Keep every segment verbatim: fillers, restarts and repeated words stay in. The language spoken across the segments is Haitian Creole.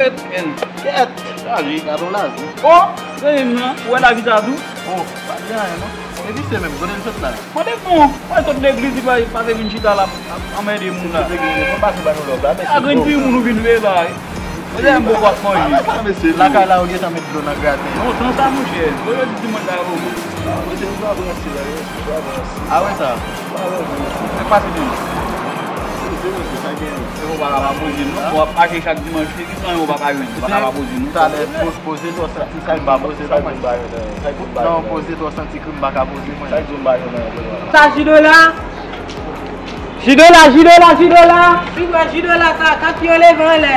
Kèt, men. Kèt. Chaje, gade yon lavi. O, zanmi m nan, ou wè lavi sa tou? O, pa gen anyen non. Epi se menm, kote l sot la? Kote bon, mwen sot legliz, li pa pase vin chita la, ap, ap anmède moun la. Sot legliz, mwen pase ba nou lòv la, mèsi. A grenn timoun ou vin veye la. Mwen te yon bon bòs manje. Lakay la, ou gentan met dlo nan graten. Non, tan sa, monchè. Bon, yo di dimanch la, yo. Mwen te yon bwa branse la, yo. Bwa branse. A wè sa. Bwa branse. Mwen pase vin. Se, se, se, sa gen. Se bon, pa ka pa poze, non. W ap mache chak dimanch, se ki san yo pa ka jwenn. Pa ka pa poze, non. Talè, po-, poze to santi sa, m pa poze, sa mwen. Non, poze to santi krim, pa ka poze, mwen. Sa jidola? Jidola, jidola, jidola! Vin wè jidola sa, kanpe yo leve anlè.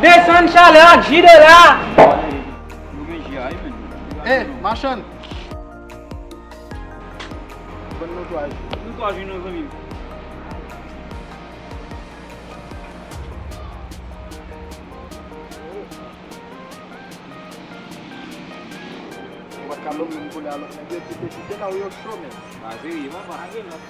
Desann chalè ak jidola! Eh, machann! Ban nou twa ji. Nou twa ji non, zanmi m. Ou pa t ka lòm menm kole a lòt nèg yo, kite, kite la ou yo cho, men. Pa serye, papa. Pa gen lòt.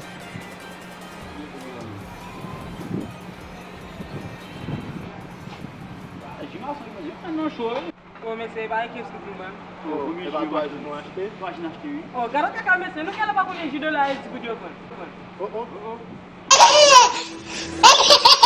Ji mason, manje, mwen nan cho, wi. O, mesye, e pa ekip sou pou mwen. O, e pa twa jou nou achte? Twa jou n achte, wi. O, gade kaka, mesye, nou genlè pa konnen jidola e di goud yo pran. O, o.